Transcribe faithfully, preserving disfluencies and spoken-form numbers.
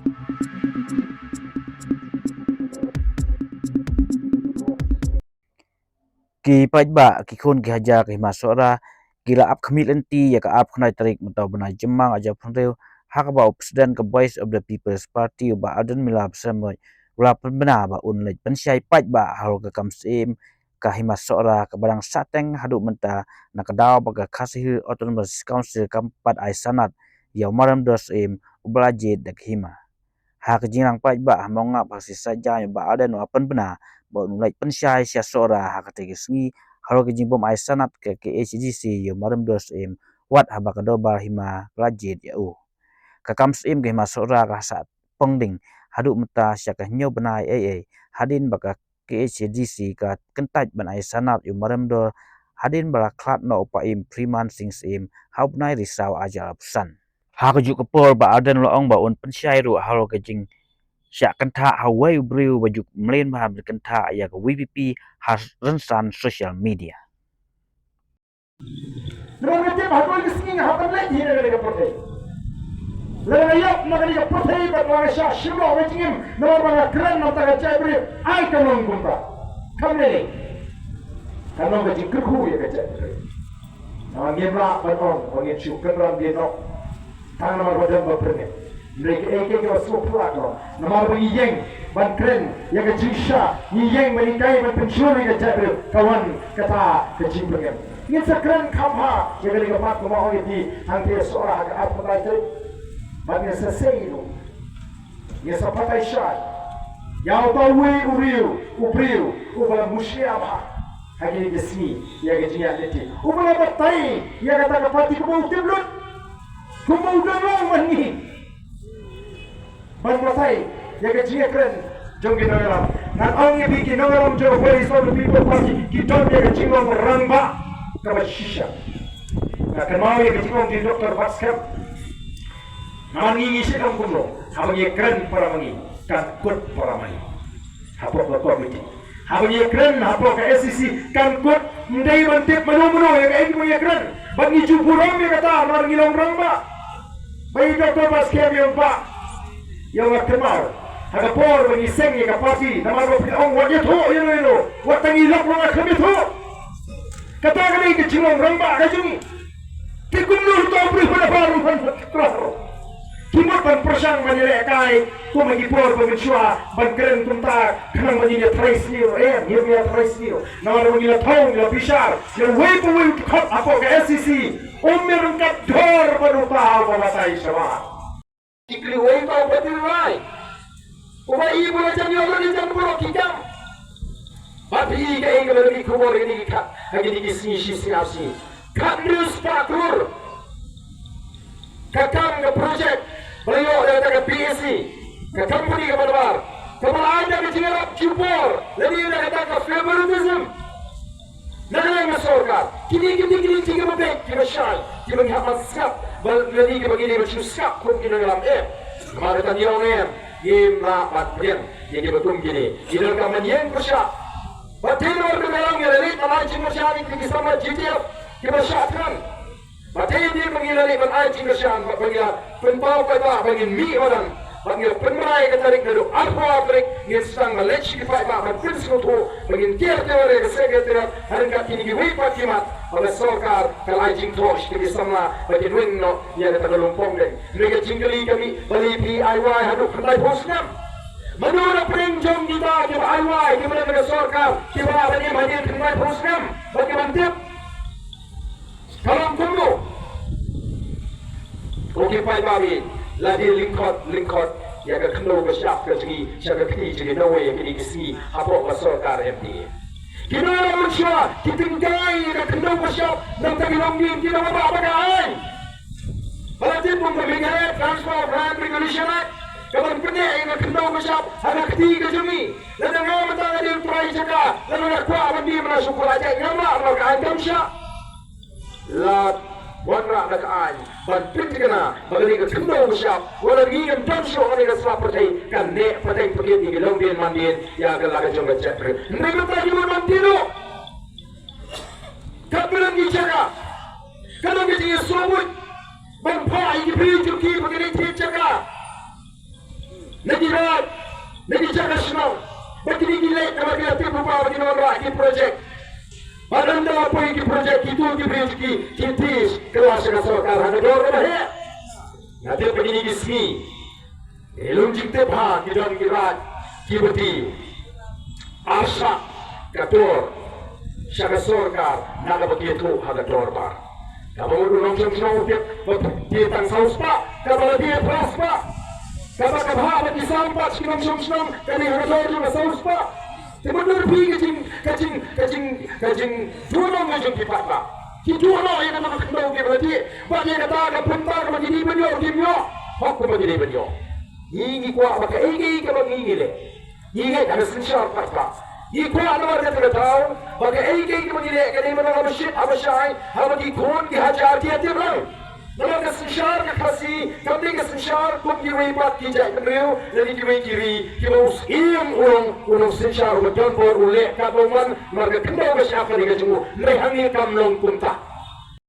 Ki paidbah, ki khun ki hajar ka Hima Sohra ki la ap khmih lynti ïa ka arphew khyndai tarik mynta u bnai Jymmang arhajar arphew hynriew, ha kaba u President ka Voice of the People's Party u Bah Ardent Miller Basaiawmoit u la pynbna ba un leit pynshai paidbah halor ka kam syiem ka Hima Sohra kaba dang sahteng haduh mynta, na ka daw ba ka Khasi Hills Autonomous Council kam pat ai sanad ïa u marwei dor syiem uba la jied da ka hima. Ha ka jingrang paidbah ha Mawngap ha ka sngi Saitjaiñ, u Bah Ardent u la pynbna ba un leit pynshai sha Sohra ha katei ka sngi halor ka jingbym ai sanad ka K H A D C ïa u marwei dor syiem, wat haba ka dorbar hima ka la jied ïa u. Ka kam syiem ka Hima Sohra ka sa pong ding haduh mynta sha ka hynñiew bnai eiei, hadien ba ka K H A D C ka kyntait ban ai sanad ïa u marwei dor, hadien ba la khlad noh u Paiem Freeman Sing Syiem ha u bnai Risaw arhajar arphew san. Ha kajuh ka por, Bah Ardent u la ong ba un pynshai ruh halor ka jingshah kynthah ha uwei u briew ba ju mlien bha ban kynthah ïa ka V P P ha rynsan social media. Namar nga tip ha kawei ka sngi nga hap ban leit hi na kane ka pyrthei. Lada nga ïap na kane ka pyrthei bad nga shah shim noh ka jingim namar ba nga kren na ka bynta ka jaitbynriew, ai ka long kumta. Kam ne ne. Ka long ka jingkyrkhu ïa ka jaitbynriew. Namar ngim lah ban ong ba ngin shu kynran dien noh tang namar ba don ba pyrngit. Hynrei kaei kaei kaba sngewphylla ka long, namar ba ngi ïeng ban kren ïa ka jingshisha, ngi ïeng ban hikai ban pynshoi ïa ka jaitbynriew, ka wan kata ka jingpyngem. Ngin sa kren kham bha ïa kane ka mat kumba ong ïa phi hangtei Sohra ha ka arphew khyndai tarik. Bad ngin sa sei ruh, ngin sa batai shai ïa uta uwei u briew, u briew uba la mushlia bha ha kine ki sngi ïa ka jingïaid lynti, uba la batai ïa kata ka party kumba u tip lut, kumba u don lang man ngi. Ban batai ïa ka jingïakren jong ki nongïalam. Ngan ong ïa phi, ki nongïalam jong ka Voice of the People Party ki don ïa ka jinglong rangbah kaba shisha. Nga kynmaw ïa ka jingong jong Doctor Batskhem. Namar ngi ngi shait ong kumno, haba ngi ïakren para ma ngi, kan kut para ma ngi. Hapoh ka komiti. Haba ngi ïakren hapoh ka S E C, kan kut, ym dei ban tip mano mano ïa kaei kaba ngi ïakren. Bad ngi ju burom ïa kata namar ngi long rangbah. Ba i Doctor Batskhem i ong, bah, i ong, nga kynmaw ha ka por ba ngi seng ïa ka party, namar ba phi ong wat ïathuh ïano ïano, wat tang ngi lap ruh nga khlem ïathuh. Kata ka dei ka jinglong rangbah ka jong ngi. Te kumno uta u briew ba nabar ruh ban kynrad ruh. Ki mut ban pyrshang ban ïalehkai kum ha ki por ba mynshuwa ban kren kumta khnang ban ïatharai sniew ruh em, ïa ïatharai sniew. Namar ba ngi la thew, ngi la bishar ïa uwei pa uwei u dkhot hapoh ka S E C, um ïaryngkat dhor bad uta uba batai shabar. Ki kylli uwei uta u Patty Rai, uba i ba la jan ïoh lade jan baroh ki kam. Bad phi i kaei kaba la mih khubor ha kine ki khat, ha kine ki sngi shi sngi ar sngi. Khathynriew spah klur ka kam, ka project ba la ïoh da kata ka P S E, ka company kaba nabar, kaba la ai da ka jingïarap jubor lane da kata ka favoritism na ka liang ka sorkar. Kine, kine, kine, kine kiba beit, kiba shai, kiba ngi hap ban sngap, ba lane kiba ngi dei ban shu sngap kum ki nongïalam, em. Namar kata ngi ong, em, ngim lah ban pdiang ïa kiba kum kine. Ki donkam ban ïeng pyrshah. Bad te namar kata ngi la leit ban ai jingpyrshah ïa ki samla G T F kiba shah thngan. Bad te ngi, ba ngi la leit ban ai jingkyrshan, bad ba ngi la pynpaw paidbah ba ngin mih madan, bad ngi la pynbna ïa ka tarik naduh arphew ar tarik, ngin sdang ban leit sha ki paidbah ban pynsngewthuh ba ngin tiar tiar ïa ka Secretariat ha ryngkat kine kiwei pat ki mat, ba ka sorkar ka la ai jingthoh sha ki samla ba kin weng noh ïa kata ka lum pong deng. Hynrei ka jingkylli ka mih, balei phi ai wai haduh khyndaiphew snem? Mano na pdeng jong kita kiba ai wai, kiba don ha ka sorkar, kiba lah ban im hadien khyndaiphew snem bad ki ban tip? Ka long kumno? Ko ki paidbah, lada lyngkot lyngkot ïa ka khyndew ka shyiap ka jong ngi sha ka kti jong ngi, nawei ïa kine ki sngi hapoh ka sorkar M D A. Ki nongïalam mynshuwa ki tyngkai ïa ka khyndew ka shyiap, nangta ki longdien ki nongïalam ba ka aiñ. Ba la tip kum ka Meghalaya Transfer of Land Regulation Act, ka ban pynneh ïa ka khyndew ka shyiap ha ka kti ka jong ngi. Lada nga mynta nga dei u trai jaka, lada nga kwah ban dih mynta sha u Khlajai, ngam lah ba ka aiñ kam shah. La wanrah da ka aiñ ban pynthikna ba kane ka khyndew ka shyiap, wat la ngi ngim don shuh ha kane ka sla pyrthei, kan neh pateng pakit ïa ki longdien mandien ïa ka la ka jong ka jaitbynriew. Hynrei mynta ki mut ban tip ruh. Katba don ki jaka, ka don ka jingïasoh buit ban phah ïa ki briew jong ki ba kin thied jaka. na ki raid, na ki jaka shnong, ba kine ki leit namar ki la tip lypa ba kin wanrah ki project. Bad ynda la poi ki project, kito ki briew ki, ki tish kylla sha ka sorkar ha ka dor kaba heh. Nga tip ba kine ki sngi, eh, long jingtip ha ki don ki raid kiba tish, arshah ka dor sha ka sorkar na kaba ki ïathuh ha ka dorbar. Kaba mut u nongshong shnong u tip ba tish tang saw spah, kaba la tish phra spah. Kaba ka bhah ba ki sam pat ki nongshong shnong, kane ha ka dor jong ka saw spah. Te mut dur phi ka jing, ka jing, ka jing, ka jingduh noh ka jong ki paidbah. Ki duh noh ïa kata ka khyndew kiba la tish, bad ïa kata ka bynta kaba ki dei ban ïoh kim ïoh. Hok kaba ki dei ban ïoh. Ngi ngi kwah ba kaei kaei kaba ngi ngi leh, ngi ngeit ha ka synshar paidbah. Ngi kwah namar kata ka daw ba kaei kaei kaba ngi leh ka dei ban long haba shit haba shai, haba ki khun ki hajar ki ïa tip lang. Namar ka synshar ka Khasi kam dei ka synshar kum kiwei pat ki jaitbynriew lane kiwei ki ri kiba u Syiem u long u nongsynshar uba don bor, u leh katba u mon namar ka khyndew ka shyiap ka dei ka jong u. Hynrei hangne kam long kumta.